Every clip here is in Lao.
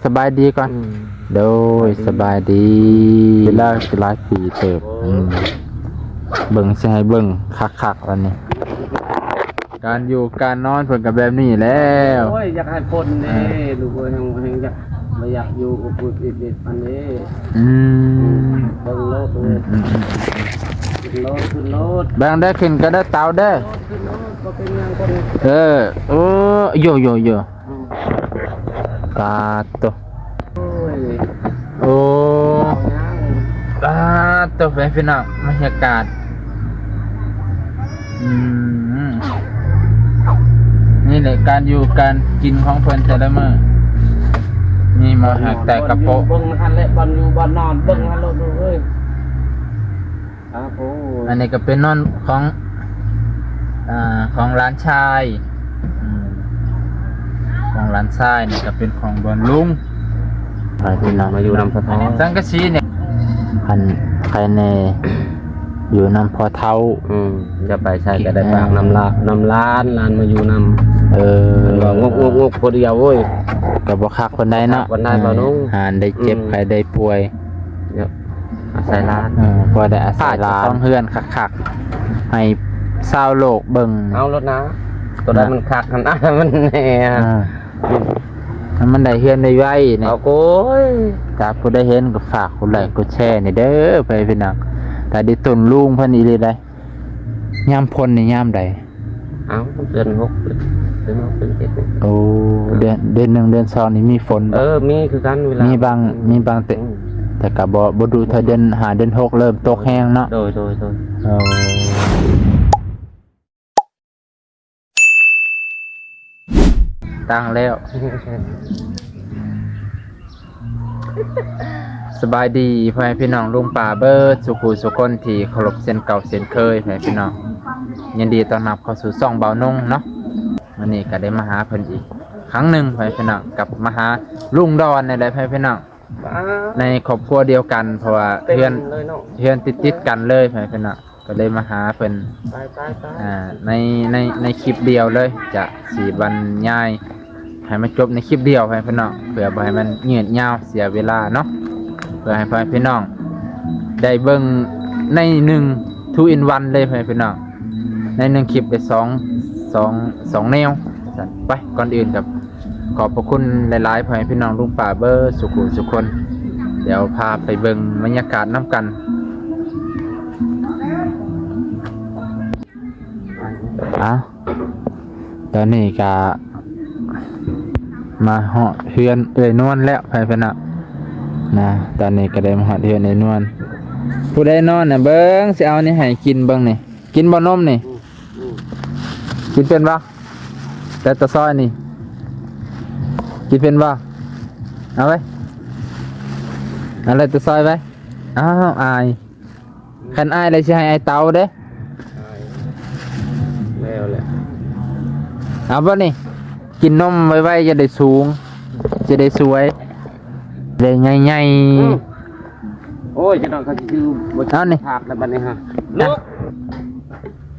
ສະບາຍດີກ່ອນ. ອືມ ໂດຍ ສະບາຍດີ ສະບາຍດີ. ເວລາຫຼາຍປີເຕີບ. ໂອ້ຍ ອືມ ເບິ່ງຊິໃຫ້ເບິ່ງຄັກໆ ອັນນີ້ ການຢູ່ການນອນເພິ່ນກໍແບບນີ້ແຫຼ້ວ. ໂອ້ຍ ຢາກໃຫ້ພົ້ນເດ້ ອ່າ ລູກເອີຍ ແຮງ ແຮງຢາກ ບໍ່ຢາກຢູ່ອຸບໆ ອິດໆ ອັນນີ້. ອືມ ເບິ່ງໂລດ ອືມ ຂຶ້ນໂລດ ຂຶ້ນໂລດ ເບິ່ງເດີ ຂຶ້ນກໍໄດ້ເຕົາເດີ. ຂຶ້ນໂລດ ບໍ່ເປັນຫຍັງຄົນ. ເອີ ໂອ້ ໂຍ ໂຍ ໂຍ. ອືມ ປາດໂຕ ໂອ້ຍ ໂອ້ ປາດໂຕ ໄປພີ່ນ້ອງ ບັນຍາກາດ. ອືມ ນີ້ແຫຼະການຢູ່ການກິນຂອງເພິ່ນແຕ່ລະມື້ ມີໝໍກແຕ່ກະໂປະ. ເບິ່ງຫັ້ນແຫຼະ ບ່ອນຢູ່ບ່ອນນອນ ເບິ່ງຫັ້ນໂລດລູກເອີຍ. ອ່າ ໂອ້ ອັນນີ້ກໍເປັນນອນຂອງ ອ່າ ຂອງຫຼານຊາຍ. ອືມ ຂອງຫຼານຊາຍນີ້ກໍເປັນຂອງບ່ອນລຸງ. ໃຜເປັນນອນມາຢູ່ນຳພໍ່ເຖົ້າ ສັງກະສີນີ້ ອັນໃຜແດ່ຢູ່ນຳພໍ່ເຖົ້າ. ອືມ ຈະໄປໃສກໍໄດ້ຝາກນຳຫຼານ ນຳຫຼານ ຫຼານມາຢູ່ນຳ. ເອີ ເພິ່ນວ່າງົກໆໆ ຜູ້ດຽວ ໂອ້ຍ ກໍບໍ່ຄັກປານໃດເນາະ ບໍ່ຄັກປານໃດ ເອີ ບໍ່ນຸ່ງ ຫາໄດ້ເຈັບ ອືມ ໄຂ້ໄດ້ປ່ວຍ. ອາໄສຫຼານ ເອີ ພໍໄດ້ອາໄສຫຼານ ຂອງເຮືອນຄັກໆ ໃຫ້ຊາວໂລກເບິ່ງ. ເອົາໂລດນະ ໂຕໃດມັນຄັກຫັ້ນນະ ມັນແນ່ ເອີ ໃຫ້ມັນໄດ້ເຮືອນໄວໆນີ້. ເອົາໂກຍ ຖ້າຜູ້ໃດເຫັນກໍຝາກກົດໄລກົດແຊນີ້ເດີ ພໍ່ແມ່ພີ່ນ້ອງ. ຖ້າໄດ້ຕົ້ນລຸງເພິ່ນອີ່ຫຼີໄດ໋. ຍາມຝົນນີ້ຍາມໃດ? ເອົ້າ ເດືອນຫົກ ເດືອນຫົກ ເດືອນເຈັດນີ້. ໂອ້ ເດືອນ ເດືອນໜຶ່ງ ເດືອນສອງນີ້ມີຝົນບໍ່? ເອີ ມີຄືກັນ ເວລາ ມີບາງ ອືມ ມີບາງເຕະ ອືມ ແຕ່ກໍບໍ່ ບໍ່ດຸເທົ່າເດືອນຫ້າ ເດືອນຫົກ ເລີ່ມຕົກແຮງເນາະ. ໂດຍ ໂດຍ ໂດຍ. ໂອ້ ຕັ້ງແລ້ວ. ສະບາຍດີພໍ່ແມ່ພີ່ນ້ອງລຸງປ້າເບິດສູ່ຜູ້ສູ່ຄົນທີ່ເຄົາລົບເຊັ່ນເກົ່າເຊັ່ນເຄີຍ ພໍ່ແມ່ພີ່ນ້ອງ ຍິນດີຕ້ອນຮັບເຂົ້າສູ່ຊ່ອງເບົານົງເນາະ. ມື້ນີ້ກໍໄດ້ມາຫາເພິ່ນອີກຄັ້ງໜຶ່ງ ພໍ່ແມ່ພີ່ນ້ອງ ກັບມາຫາລຸງດອນນີ້ແຫຼະ ພໍ່ແມ່ພີ່ນ້ອງ ໃນຄອບຄົວດຽວກັນ ເພາະວ່າເຮືອນ ເຮືອນຕິດໆກັນເລີຍ ພໍ່ແມ່ພີ່ນ້ອງ. ກໍເລີຍມາຫາເພິ່ນ ໄປໆໆ ອ່າ ໃນ ໃນ ໃນຄລິບດຽວເລີຍ ຈະຊິບັນຍາຍໃຫ້ມັນຈົບໃນຄລິບດຽວ ໃຫ້ພີ່ນ້ອງ ເພື່ອບໍ່ໃຫ້ມັນຍືດຍາວເສຍເວລາເນາະ ເພື່ອໃຫ້ພໍ່ແມ່ພີ່ນ້ອງໄດ້ເບິ່ງໃນໜຶ່ງ two in one ເລີຍ ໃຫ້ພີ່ນ້ອງ ໃນໜຶ່ງຄລິບໄດ້ສອງ ສອງ ສອງແນວ. ໄປ ກ່ອນອື່ນກັບ ຂອບພະຄຸນຫຼາຍໆ ພໍ່ແມ່ພີ່ນ້ອງລຸງປ້າເບິດສູ່ຜູ້ສູ່ຄົນ. ດຽວພາໄປເບິ່ງບັນຍາກາດນຳກັນ. ເອົ້າ ຕອນນີ້ກະມາຮອດເຮືອນເອື້ອຍນວນແລ້ວ ພໍ່ແມ່ພີ່ນ້ອງນະ. ຕອນນີ້ກະໄດ້ມາຮອດເຮືອນເອື້ອຍນວນ. ຜູ້ໃດນອນນະ ເບິ່ງ ຊິເອົານີ້ໃຫ້ກິນເບິ່ງນີ້. ກິນບໍ່ນົມນີ້? ອືມ ອືມ ກິນເປັນບໍ່? ແລ້ວແຕ່ຊອຍນີ້ ກິນເປັນບໍ່? ເອົາໄວ້ ເອົາແລ້ວແຕ່ຊອຍໄວ້. ອ້າວ ອາຍ ອືມ ຄັນອາຍແລ້ວຊິໃຫ້ອາຍເຕົາເດ້. ອາຍ ແລ້ວແຫຼະ ເອົາບໍ່ນີ້? ກິນນົມໄວໆ ຈະໄດ້ສູງ ຈະໄດ້ສວຍ ໄດ້ໃຫຍ່ໆ. ອືມ ໂອ້ຍ ຈັກໜ້ອຍເຂົາຊິຈື່ບໍ່ ເອົານີ້ ພາກແລ້ວບັດນີ້ຮະ ລູກ.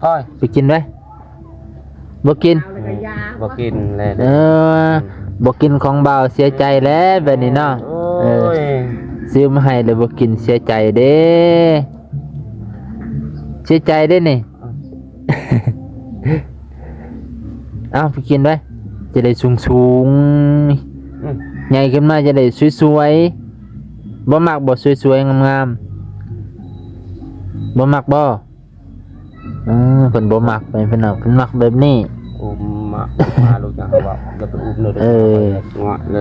ໂອ້ຍ ໄປກິນໄວ້ ບໍ່ກິນ ອືມ ບໍ່ກິນແລ້ວ. ເອີ ບໍ່ກິນຂອງບ່າວເສຍໃຈແລ້ວແບບນີ້ເນາະ. ໂອ້ຍ ເອີ ຊື້ມາໃຫ້ແລ້ວບໍ່ກິນເສຍໃຈເດ້ ເສຍໃຈເດ້ນີ້. ເອົາໄປກິນໄວ້ ຈະໄດ້ສູງໆ ອືມ ໃຫຍ່ຂຶ້ນມາຈະໄດ້ສວຍໆ. ບໍ່ມັກບໍ່ສວຍໆ ງາມໆ ບໍ່ມັກບໍ່? ເອີ ເພິ່ນບໍ່ມັກ ເພິ່ນ ເພິ່ນມັກແບບນີ້. ອຸມມາ ລູກຈະເວົ້າ ຢ່າໄປອຸມເດີ ເອີ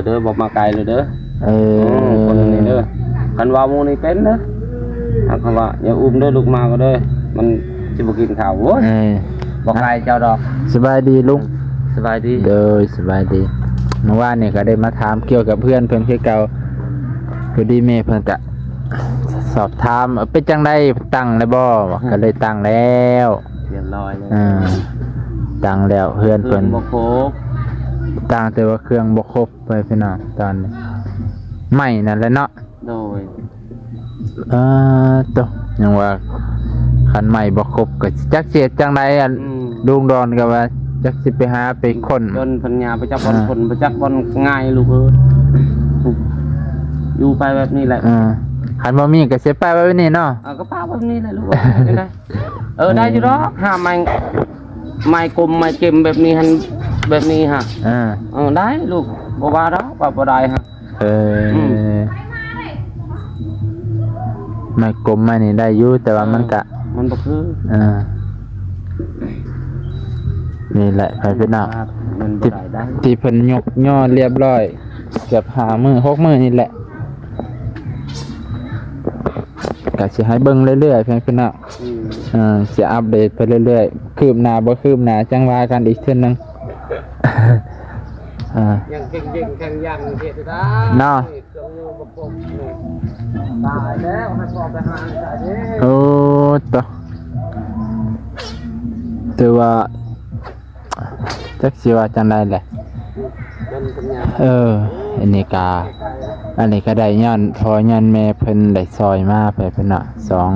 ເດີ ບໍ່ມາໃກ້ເດີ. ເອີ ຄົນນີ້ເດີ ຄັນວ່າໝູ່ນີ້ເປັນເດີ ຄັນວ່າຢ່າອຸມເດີ ລູກມາກໍເດີ ມັນຊິບໍ່ກິນເຂົ້າ. ໂອ້ຍ ເອີ ບໍ່ໃກ້ເຈົ້າດອກ. ສະບາຍດີລຸງ. ສະບາຍດີ. ໂດຍ ສະບາຍດີ. ເມື່ອວານນີ້ກໍໄດ້ມາຖາມກ່ຽວກັບເພື່ອນເພິ່ນຄືເກົ່າ ພໍດີແມ່ເພິ່ນກະ ສອບຖາມ ເອີ ເປັນຈັ່ງໃດ ຕັ້ງແລ້ວບໍ່? ອືມ ກໍເລີຍຕັ້ງແລ້ວ ຮຽບຮ້ອຍເລີຍ. ເອີ ຕັ້ງແລ້ວ ເຮືອນເພິ່ນ ເຄື່ອງບໍ່ຄົບ ຕັ້ງແຕ່ວ່າເຄື່ອງບໍ່ຄົບໄປພີ່ນ້ອງ ຕອນນີ້ ໄມ້ນັ້ນແຫຼະເນາະ. ໂດຍ. ເອີ ໂຕ ຍັງວ່າຄັນໄມ້ບໍ່ຄົບກໍຈັກຊິເຮັດຈັ່ງໃດ. ອັນ ອືມ ລຸງດອນກໍວ່າຈັກຊິໄປຫາໄປຄົ້ນ ຈົນເພິ່ນຍາໄປຈັກບ່ອນ ອ່າ ຄົ້ນ ໄປຈັກບ່ອນງ່າຍລູກເອີຍ. ໄປແບບນີ້ແຫຼະ ເອີ ຄັນບໍ່ມີກໍຊິໄປແບບນີ້ເນາະ ເອີ ກໍປະແບບນີ້ແຫຼະລູກເອີຍ ໄດ້ ເອີ ໄດ້ຢູ່ດອກ ຫາໄມ້ ໄມ້ກົມໄມ້ເຈັມແບບນີ້ຫັ້ນ ແບບນີ້ຫະ ເອີ ເອີ ໄດ້ລູກ ບໍ່ວ່າດອກວ່າບໍ່ໄດ້ຫະ ເອີ ອືມ ໄມ້ກົມໄມ້ນີ້ໄດ້ຢູ່ ແຕ່ວ່າມັນກະ ມັນບໍ່ຄື ເອີ ນີ້ແຫຼະ ໃຜເປັນເນາະ ມັນບໍ່ໄດ້ໄດ້ ທີ່ເພິ່ນຍົກຍໍລຽບຮ້ອຍ ເກືອບຫ້າມື້ ຫົກມື້ນີ້ແຫຼະ ກະຊິໃຫ້ເບິ່ງເລື້ອຍໆ ເພື່ອນເນາະ ອືມ ເອີ ຊິອັບເດດໄປເລື້ອຍໆ ຄືບໜ້າບໍ່ຄືບໜ້າ ຈັ່ງວ່າກັນອີກເທື່ອໜຶ່ງ ອ່າ ຍັງເກັ່ງໆ ແຂງຍັງເຮັດໄດ້ເນາະ ເຄື່ອງມືບໍ່ຄົບນີ້ ຕາຍແລ້ວ ໃຫ້ພໍ່ໄປຫາໃສ່ເດ້ ໂອ້ ໂຕ ຖືວ່າ ຈັກຊິວ່າຈັ່ງໃດແຫຼະ ເອີ ອັນນີ້ກະ ອັນນີ້ກະໄດ້ຍ້ອນພໍ່ຍ້ອນແມ່ເພິ່ນໄດ້ຊ່ອຍມາ ໄປເພິ່ນເນາະ ສອງ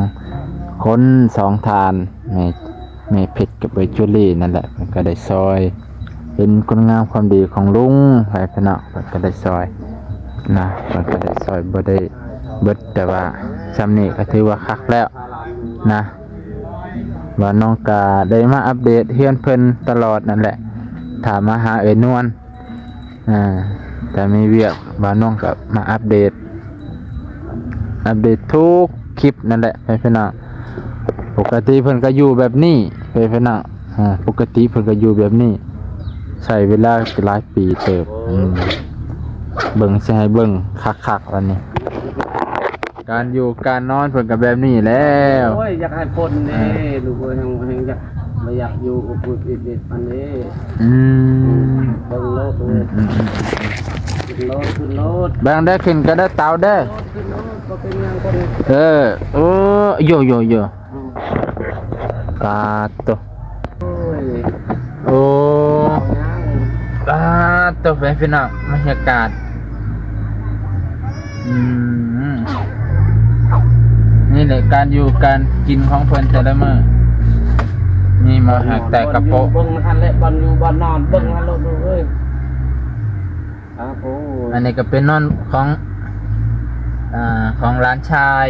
ຄົນ ສອງທ່ານ ແມ່ ແມ່ເພັດກັບເອື້ອຍຈູລີນັ້ນແຫຼະ ເພິ່ນກະໄດ້ຊ່ອຍ ເຫັນຄຸນງາມຄວາມດີຂອງລຸງ ໄປເພິ່ນເນາະ ເພິ່ນກະໄດ້ຊ່ອຍນະ ເພິ່ນກະໄດ້ຊ່ອຍ ບໍ່ໄດ້ເບິດ ແຕ່ວ່າຊ່ຳນີ້ກະຖືວ່າຄັກແລ້ວນະ. ບ່າວນ້ອງກະໄດ້ມາອັບເດດເຮືອນເພິ່ນຕະຫຼອດນັ້ນແຫຼະ ຖ້າມາຫາເອື້ອຍນວນ ອ່າ ຖ້າມີວຽກ ບ່າວນ້ອງກະມາອັບເດດ ອັບເດດທຸກຄລິບນັ້ນແຫຼະ ເພື່ອນເນາະ ປົກກະຕິເພິ່ນກະຢູ່ແບບນີ້ ເພື່ອນເນາະ ປົກກະຕິເພິ່ນກະຢູ່ແບບນີ້ ໃຊ້ເວລາຫຼາຍປີເຕີບ ອືມ ເບິ່ງ ຊິໃຫ້ເບິ່ງຄັກໆ ອັນນີ້ ການຢູ່ການນອນເພິ່ນກໍແບບນີ້ແລ້ວ ໂອ້ຍ ຢາກໃຫ້ຝົນເດ້ ອ່າ ລູກເອີຍ ແຮງ ແຮງຢາກ ບໍ່ຢາກຢູ່ອົບອຸ່ນອິດໆ ອັນນີ້ ອືມ ເບິ່ງໂລດ ອືມ ຂຶ້ນໂລດ ຂຶ້ນໂລດ ເບິ່ງເດີ ຂຶ້ນກໍໄດ້ເຕົາເດີ ຂຶ້ນໂລດ ບໍ່ເປັນຫຍັງ ເອີ ໂອ້ ໂຢ ໂຢ ໂຢ ອືມ ປາດໂຕ ໂອ້ຍ ໂອ້ ປາດໂຕ ໄປພີ່ນ້ອງ ບັນຍາກາດ ອືມ ນີ້ແຫຼະການຢູ່ການກິນຂອງເພິ່ນແຕ່ລະມື້ ມີໝໍກແຕ່ກະໂປະ ເບິ່ງຫັ້ນແຫຼະ ບ່ອນຢູ່ບ່ອນນອນ ເບິ່ງຫັ້ນໂລດລູກເອີຍ. ອ່າ ໂອ້ ອັນນີ້ກໍເປັນນອນຂອງ ອ່າ ຂອງຫຼານຊາຍ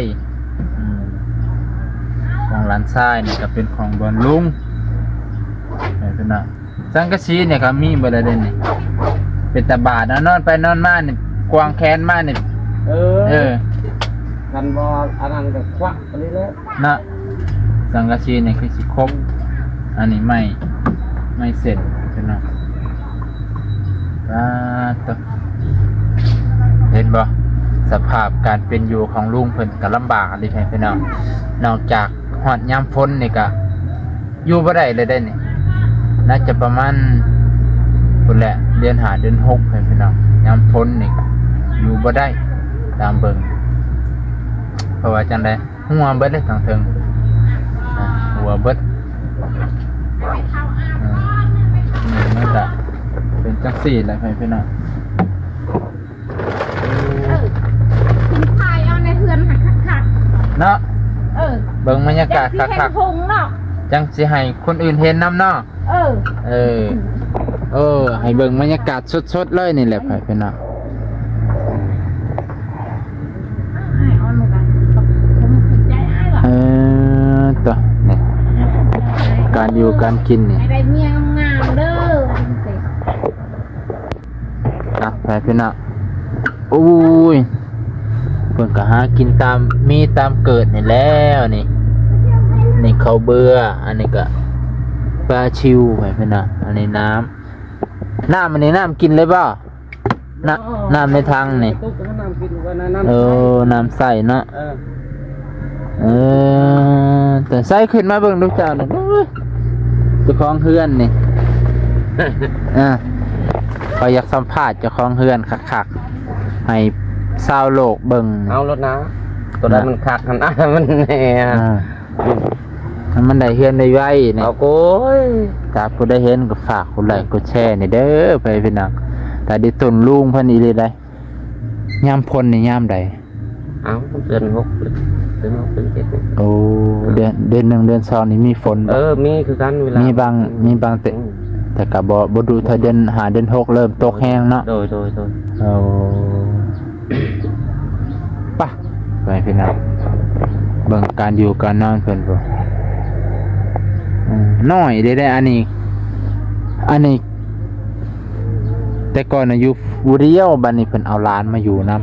ອືມ ຂອງຫຼານຊາຍນີ້ກໍເປັນຂອງບ່ອນລຸງ ເອີ ພີ່ນ້ອງ ສັງກະສີນີ້ກໍມີເບິດແລ້ວເດ້ນີ້ ເປັນຕາບາດເນາະ ນອນໄປນອນມານີ້ ກວາງແຂນມານີ້ ເອີ ເອີ ຄັນບໍ່ອັນນັ້ນກໍຄວັກອັນນີ້ແຫຼະ ເນາະ ສັງກະສີນີ້ຄືຊິຄົບ ອັນນີ້ໄມ້ ໄມ້ເສັ້ນພີ່ນ້ອງ ປາດໂຕ ເຫັນບໍ່ ສະພາບການເປັນຢູ່ຂອງລຸງເພິ່ນກໍລຳບາກອີ່ຫຼີພີ່ນ້ອງ ນອກຈາກຮອດຍາມຝົນນີ້ກໍຢູ່ບໍ່ໄດ້ເລີຍເດ້ນີ້ ໜ້າຈະປະມານພຸ້ນແຫຼະ ເດືອນຫ້າ ເດືອນຫົກ ພີ່ນ້ອງ ຍາມຝົນນີ້ກໍຢູ່ບໍ່ໄດ້ ຕາມເບິ່ງ ເພາະວ່າຈັ່ງໃດ ຮົ່ວເບິດເດ້ທາງເທິງ ຮົ່ວເບິດ ເອີ ມັນກະເປັນຈັ່ງຊີ້ແຫຼະ ພີ່ນ້ອງ ເອີ ຂຶ້ນຖ່າຍເອົາໃນເຮືອນຫັ້ນຄັກໆ ເນາະ ເອີ ເບິ່ງບັນຍາກາດຄັກໆ ຈັ່ງຊິເຫັນທົ່ງເນາະ ຈັ່ງຊິໃຫ້ຄົນອື່ນເຫັນນຳເນາະ. ເອີ ເອີ ເອີ ໃຫ້ເບິ່ງບັນຍາກາດສົດໆເລີຍນີ້ແຫຼະ ພີ່ນ້ອງ ເອີ ໂຕ ນີ້ ການຢູ່ການກິນນີ້ ໃຫ້ໄດ້ເມຍງາມໆເດີ. ນະ ໄປພີ່ນ້ອງ ໂອ້ຍ ເພິ່ນກໍຫາກິນຕາມມີຕາມເກີດນີ້ແຫຼະນີ້ ນີ້ເຂົ້າເບືອ ອັນນີ້ກໍປາຊິວ ໄປພີ່ນ້ອງ ອັນນີ້ນ້ຳ ນ້ຳ ອັນນີ້ນ້ຳກິນເລີຍບໍ່? ນ້ຳ ນ້ຳໃນຖັງນີ້ ເອີ ນ້ຳໃສເນາະ ເອີ ເອີ ແຕ່ໃສ່ຂຶ້ນມາເບິ່ງດູເຈົ້ານີ້ ເຈົ້າຂອງເຮືອນນີ້ ອ່າ ຂ້ອຍຢາກສຳພາດເຈົ້າຂອງເຮືອນຄັກໆ ໃຫ້ຊາວໂລກເບິ່ງ ເອົາໂລດນະ ໂຕໃດມັນຄັກຫັ້ນ ມັນແນ່ ອ່າ ໃຫ້ມັນໄດ້ເຮືອນໄວໆນີ້ ເອົາໂກຍ ຖ້າຜູ້ໃດເຫັນກໍຝາກກົດໄລກົດແຊນີ້ເດີ ໄປພີ່ນ້ອງ ຖ້າໄດ້ຕົ້ນລຸງເພິ່ນອີ່ຫຼີໄດ໋ ຍາມຝົນນີ້ຍາມໃດ? ເອົາ ເດືອນຫົກ ເດືອນຫົກ ເດືອນເຈັດ ໂອ້ ເດືອນ ເດືອນໜຶ່ງ ເດືອນສອງນີ້ມີຝົນບໍ່? ເອີ ມີຄືກັນ ເວລາ ມີບາງ ອືມ ມີບາງແຕ່ ອືມ ແຕ່ກໍບໍ່ ບໍ່ດຸເທົ່າເດືອນຫ້າ ເດືອນຫົກ ເລີ່ມຕົກແຮງເນາະ ໂດຍ ໂດຍ ໂດຍ ໂອ້. ໄປພີ່ນ້ອງ ເບິ່ງການຢູ່ການນອນເພິ່ນພຸ້ນ. ອືມ ນ້ອຍເດ້ ອັນນີ້ ອັນນີ້ ແຕ່ກ່ອນນະຢູ່ຜູ້ດຽວ ບັດນີ້ເພິ່ນເອົາຫຼານມາຢູ່ນຳ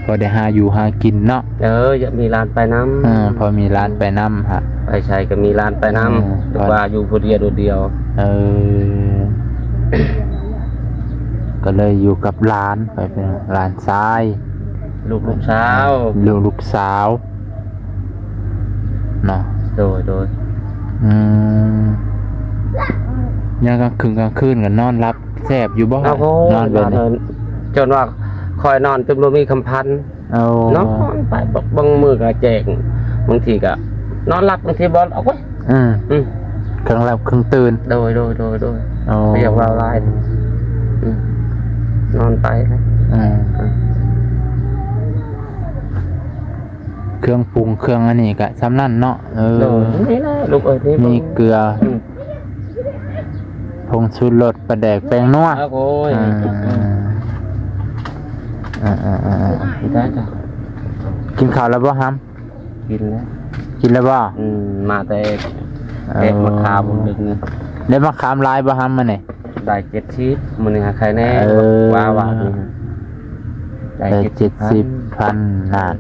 ພໍໄດ້ຫາຢູ່ຫາກິນເນາະ. ເອີ ຢາກມີຫຼານໄປນຳ. ເອີ ພໍມີຫຼານໄປນຳ ຮະ ໄປໃສກໍມີຫຼານໄປນຳ. ເອີ ຖືວ່າຢູ່ຜູ້ດຽວໂດດດຽວ. ເອີ ກໍເລີຍຢູ່ກັບຫຼານ ໄປເປັນຫຼານຊາຍ ລູກ ລູກສາວ ເອີ ລູກ ລູກສາວເນາະ. ໂດຍ ໂດຍ. ອືມ ຍາມກາງຄືນ ກາງຄືນກໍນອນຫຼັບແຊບຢູ່ບໍ່? ໂອ້ໂຫ ນອນແບບນີ້ ຈົນວ່າຂ້ອຍນອນຈົນບໍ່ມີຄຳພັນ. ໂອ້ ນອນໄປ ບາງມື້ກໍແຈ້ງ ບາງທີກໍນອນຫຼັບ ບາງທີບໍ່ອອກເວີຍ. ອືມ ອືມ ເຄິ່ງຫຼັບເຄິ່ງຕື່ນ. ໂດຍ ໂດຍ ໂດຍ ໂດຍ. ໂອ້ ບໍ່ຢາກເວົ້າຫຼາຍ. ອືມ ນອນໄປ. ອືມ ເຄື່ອງປຸງເຄື່ອງອັນນີ້ກະຊ່ຳນັ້ນເນາະ. ເອີ ໂດຍ ນີ້ແຫຼະລູກເອີຍ ນີ້ ມີເກືອ ອືມ ຜົງຊູດລົດ ປາແດກ ແປ້ງນົວ. ໂອ້ຍ ອ່າ ອ່າໆໆ ກິນເຂົ້າແລ້ວບໍ່ຫຳ? ກິນແລ້ວ ກິນແລ້ວບໍ່? ອືມ ມາແຕ່ ເອີ ເກັບມາຂາມມື້ນີ້. ໄດ້ມາຂາມຫຼາຍບໍ່ຫຳມື້ນີ້? ໄດ້ເຈັດສິບ ມື້ນີ້ຫາໃຄແດ່. ເອີ ວ່າ ວ່ານີ້ ໄດ້ ໄດ້ເຈັດສິບພັນ ເຈັດສິບພັນ. ນັ້ນ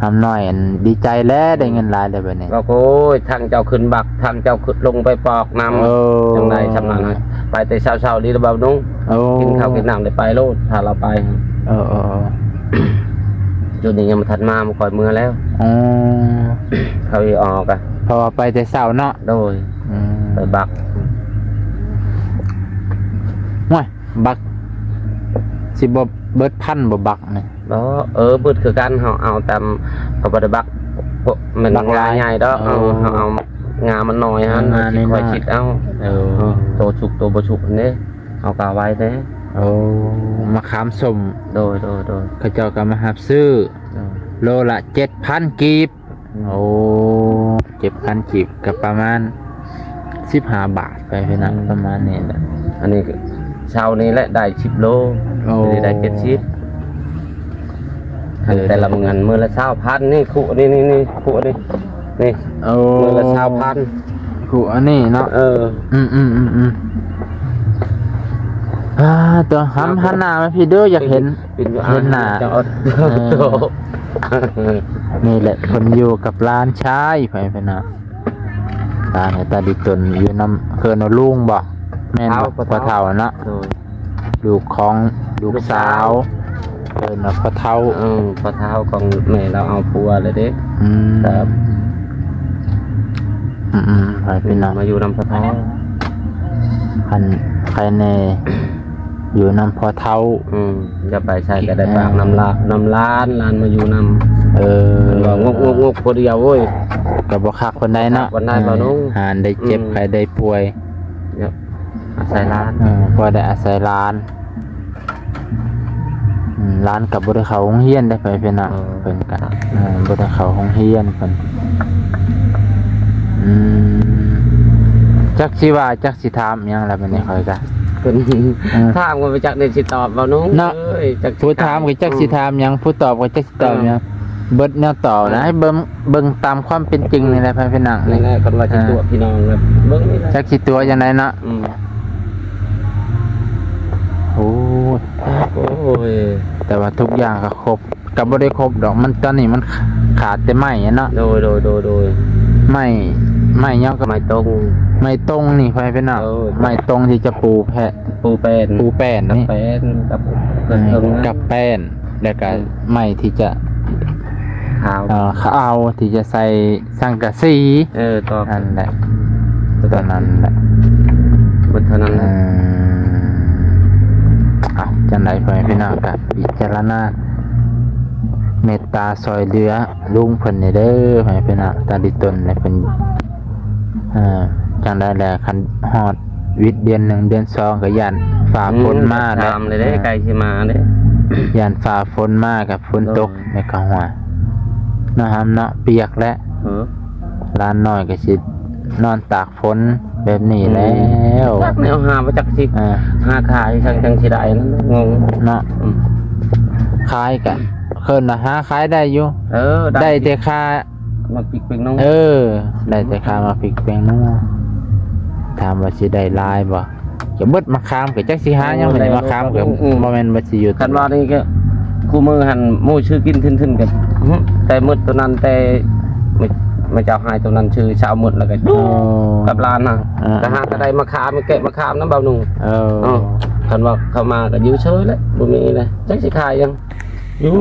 ຫຳນ້ອຍອັນດີໃຈແລ້ວ ໄດ້ເງິນຫຼາຍແລ້ວບັດນີ້. ວ່າ ໂອ້ຍ ທັງເຈົ້າຂຶ້ນບັກ ທັງເຈົ້າຂຶ້ນລົງໄປປອກນຳ. ໂອ້ ຈັ່ງໃດຊ່ຳນັ້ນ ໄປແຕ່ເຊົ້າໆ ນີ້ລະເບົານຸງ. ໂອ້ ກິນເຂົ້າກິນນ້ຳໄດ້ໄປໂລດ ພາລາວໄປ. ເອີໆໆ ຈຸດນີ້ຍັງບໍ່ທັນມາ ມັນຄ່ອຍເມືອແລ້ວ. ອໍ ເຂົາອີອອກອະ ເພາະວ່າໄປແຕ່ເຊົ້າເນາະ. ໂດຍ. ອືມ ໄປບັກ ໂອ້ຍ ບັກຊິບໍ່ເບິດພັນບໍ່ ບັກນີ້? ບໍ່ ເອີ ເບິດຄືກັນ ເຮົາເອົາຕາມ ເຂົາບໍ່ໄດ້ບັກ ພວກມັນ ບັກຫຼາຍ ງາໃຫຍ່ດອກ. ໂອ້ ເອີ ເຮົາເອົາງາມັນໜ້ອຍຫັ້ນ ງາ ຊິຄ່ອຍ ນ້ອຍໆ ຄິດເອົາ. ເອີ ເອີ ໂຕສຸກໂຕບໍ່ສຸກຫັ້ນເດ້ ເຮົາກະເອົາໄວ້ເດ້. ໂອ້ ມະຂາມສົ້ມ. ໂດຍ ໂດຍ ໂດຍ. ເຂົາເຈົ້າກໍມາຮັບຊື້. ໂດຍ. ໂລລະເຈັດພັນກີບ. ອືມ ໂອ້ ເຈັດພັນກີບ ກໍປະມານສິບຫ້າບາດໄປພີ່ນ້ອງ. ອືມ ປະມານນີ້ແຫຼະ. ອັນນີ້ກໍເຊົ້ານີ້ແຫຼະໄດ້ສິບໂລ. ໂອ້ ນີ້ໄດ້ເຈັດສິບ. ເອີ ແຕ່ລະມື້ ມື້ລະຊາວພັນ. ນີ້ ຄຸອັນນີ້ ນີ້ ນີ້ ຄຸອັນນີ້ ນີ້. ໂອ້ ມື້ລະຊາວພັນ ຄຸອັນນີ້ເນາະ. ເອີ ອືມໆໆໆ. ອ່າ ຕົວຫຳ ເອົາ ຫັນໜ້າມາພີ້ເດີ ຢາກເຫັນ ເປັນ ເຫັນໜ້າ. ເອີ ນີ້ແຫຼະ ເພິ່ນຢູ່ກັບຫຼານຊາຍ ໄປເພິ່ນນະ. ຫຼານໃຫ້ຕາດີຕົນຢູ່ນຳ ເອີ້ນວ່າລຸງບໍ່? ແມ່ນບໍ່? ພໍ່ເຖົ້າ ພໍ່ເຖົ້າເນາະ. ໂດຍ. ລູກຂອງລູກສາວ ລູກສາວ ເອີ້ນວ່າພໍ່ເຖົ້າ. ເອີ ພໍ່ເຖົ້າຂອງແມ່ລາວເອົາຜົວແລ້ວເດ້. ອືມ ຄັບ ອືມໆ ໃຫ້ພີ່ນ້ອງ ມາຢູ່ນຳພໍ່ເຖົ້າ. ຄັນໃຜແນ່ ຢູ່ນຳພໍ່ເຖົ້າ. ອືມ ຢ່າໄປໃສກໍໄດ້ ເອີ ຝາກນຳຫຼານ ນຳຫຼານ ຫຼານມາຢູ່ນຳ. ເອີ ມັນວ່າງົກໆໆ ຜູ້ດຽວ ໂອ້ຍ ກໍບໍ່ຄັກປານໃດເນາະ. ບໍ່ຄັກປານໃດ ເອີ ບໍ່ນຸ່ງ ຫານໄດ້ເຈັບ ອືມ ໄຂ້ໄດ້ປ່ວຍ ອາໄສຫຼານ. ເອີ ພໍໄດ້ອາໄສຫຼານ. ອືມ ຫຼານກໍບໍ່ໄດ້ເຂົ້າໂຮງຮຽນໄດ້ ໄປເພິ່ນນະ. ເອີ ເພິ່ນກໍ ເອີ ບໍ່ໄດ້ເຂົ້າໂຮງຮຽນເພິ່ນ. ອືມ ຈັກຊິວ່າ ຈັກຊິຖາມຫຍັງລະ ບັດນີ້ຂ້ອຍກໍ ເພິ່ນ ເອີ ຖາມກໍບໍ່ຈັກໄດ້ຊິຕອບ ເວົ້າໜຸ່ງເນາະ. ເອີຍ ຈັກ ຜູ້ຖາມກໍຈັກຊິຖາມຫຍັງ ອືມ ຜູ້ຕອບກໍຈັກຊິຕອບຫຍັງ. ເອີ ເບິດແນວຕອບນະ ເອີ ໃຫ້ເບິ່ງ ເບິ່ງຕາມຄວາມເປັນຈິງນີ້ແຫຼະ ເອີ ໄປພີ່ນ້ອງ. ນີ້ແຫຼະ ຄັນວ່າຊິຕົວະ ເອີ ພີ່ນ້ອງ ເບິ່ງນີ້ແຫຼະ ຈັກຊິຕົວະຈັ່ງໃດເນາະ. ອືມ ໂອ້ຍ ໂອ້ຍ ແຕ່ວ່າທຸກຢ່າງກໍຄົບ ກໍບໍ່ໄດ້ຄົບດອກ ມັນ ຕອນນີ້ມັນຂາດແຕ່ໄມ້ເນາະ. ໂດຍ ໂດຍ ໂດຍ ໂດຍ. ໄມ້ ໄມ້ຫຍັງກໍ ໄມ້ຕົງ ໄມ້ຕົງນີ້ ໄປພີ່ນ້ອງ. ໂດຍ ໄມ້ຕົງທີ່ຈະປູແຜ່ນ ປູແປ້ນ ປູແປ້ນ ກັບ ນີ້ ແປ້ນ ກັບ ອືມ ເຄື່ອງ ກັບແປ້ນ ແລ້ວກໍ ອືມ ໄມ້ທີ່ຈະ ຂາວ ເອີ ຂາວ ທີ່ຈະໃສ່ ສັງກະສີ. ເອີ ຕອກ ນັ້ນແຫຼະ ຕອນນັ້ນແຫຼະ ເບິດເທົ່ານັ້ນແຫຼະ. ເອີ ເອົາ ຈັ່ງໃດພໍ່ແມ່ພີ່ນ້ອງກໍພິຈາລະນາເມດຕາຊ່ອຍເຫຼືອລຸງເພິ່ນແດ່ເດີ ພໍ່ແມ່ພີ່ນ້ອງ. ຕາດີຕົນໃຫ້ເພິ່ນ ເອີ ຈັ່ງໃດແຫຼະ ຄັນຮອດວິດເດືອນໜຶ່ງເດືອນສອງກໍຢ້ານຟ້າຝົນມາແຫຼະ. ອືມ ຖາມເລີຍເດ້ ເອີ ໃກ້ຊິມາເດ້ ຢ້ານຟ້າຝົນມາກັບຝົນຕົກ ໂດຍ ໃນກະຫົວເນາະ ຫຳເນາະ ປຽກແຫຼະ. ເອີ ຫຼານນ້ອຍກໍຊິນອນຕາກຝົນແບບນີ້ແລ້ວ. ອືມ ຈັກແນວຫາບໍ່ຈັກຊິ ເອີ ຫາຂາຍຈັ່ງ ຈັ່ງຊິໄດ້ນັ້ນ ງົງເນາະ. ອືມ ຂາຍກະ ເພິ່ນນະຫາຂາຍໄດ້ຢູ່ ເອີ ໄດ້ ໄດ້ແຕ່ຄ່າ ໝາກພິກແປ້ງນົວ ເອີ ໄດ້ແຕ່ຄ່າໝາກພິກແປ້ງນົວ. ຖາມວ່າຊິໄດ້ຫຼາຍບໍ່? ຈະເບິດໝາກຂາມ ກໍຈັກຊິຫາຫຍັງ ໂອ້ ບັດນີ້ ໄດ້ ໝາກຂາມກໍ ໂອ້ ບໍ່ແມ່ນວ່າຊິຢູ່ ຄັນວ່ານີ້ກໍ ຄູ່ມື້ຫັ້ນໝູ່ຊື້ກິນທຶນໆ ກໍ ອື ແຕ່ໝົດໂຕນັ້ນ ແຕ່ມາ ມາເຈົ້າໃຫ້ໂຕນັ້ນ ຊື້ຊາວໝົດ ແລ້ວກໍຢູ່ ໂອ້ ກັບຫຼານນະ ອ່າ ກໍຫາກໍໄດ້ໝາກຂາມ ແກະໝາກຂາມນຳເບົາໜຸ່ງ ເອີ ເອີ ຄັນວ່າເຂົ້າມາກໍຢູ່ເຊີຍແຫຼະ ບໍ່ມີແຫຼະ ຈັກຊິຂາຍຫຍັງ ຢູ່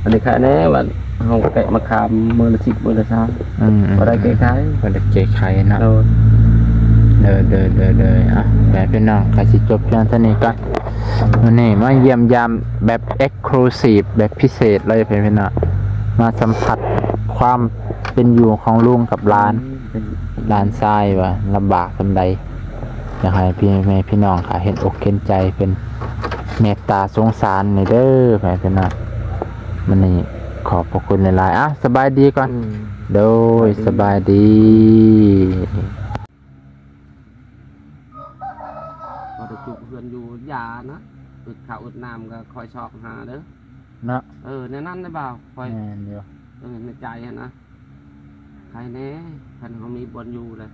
ອັນນີ້ຂາຍແດ່ວ່າ ເຮົາແກະໝາກຂາມມື້ລະສິບ ມື້ລະຊາວ ອືມ ບໍ່ໄດ້ແກະຂາຍ ບໍ່ໄດ້ແກະຂາຍເນາະ ໂດຍ ໂດຍ ໂດຍ ເອົາ ແມ່ພີ່ນ້ອງ ກໍຊິຈົບພຽງເທົ່ານີ້ກ່ອນ. ມື້ນີ້ມາຢ້ຽມຢາມແບບ exclusive ແບບພິເສດເລີຍ ແມ່ພີ່ນ້ອງ ມາສຳຜັດຄວາມເປັນຢູ່ຂອງລຸງກັບຫຼານ ອືມ ຫຼານຊາຍວ່າລຳບາກສ່ຳໃດ. ຢາກໃຫ້ພີ່ແມ່ພີ່ນ້ອງກໍເຫັນອົກເຫັນໃຈ ເປັນເມດຕາສົງສານນີ້ເດີ ແມ່ພີ່ນ້ອງ. ມື້ນີ້ຂອບພະຄຸນຫຼາຍໆ ອ່ະ ສະບາຍດີກ່ອນ ອືມ ໂດຍ ສະບາຍດີ ສະບາຍດີ. ບໍ່ໄດ້ຈຸກເຮືອນຢູ່ ຢ່ານະ ອຶດເຂົ້າອຶດນ້ຳກໍຄອຍຊອກຫາເດີ ເນາະ ເອີ ແນວນັ້ນນະບ່າວ ຂ້ອຍ ແມ່ນຢູ່ ເອີ ໃນໃຈຫັ້ນນະ ໃຄແດ່ ຄັນເຮົາມີບ່ອນຢູ່ແລ້ວ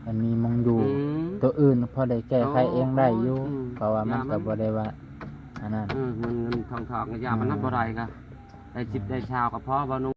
ຄັນມີໝ່ອງຢູ່ ອືມ ໂຕອື່ນພໍໄດ້ແກ້ໄຂເອງໄດ້ຢູ່ ໂອ້ຍ ອືມ ເພາະວ່າມັນກໍບໍ່ໄດ້ວ່າ ຢ່າມັນ ອັນນັ້ນ ເອີ ເງິນເງິນທອງທອງກໍຢ່າມັນນະ ອືມ ບໍ່ໄດ້ກໍໄດ້ສິບໄດ້ຊາວກໍພໍ ເວົ້າໜຸ່ງ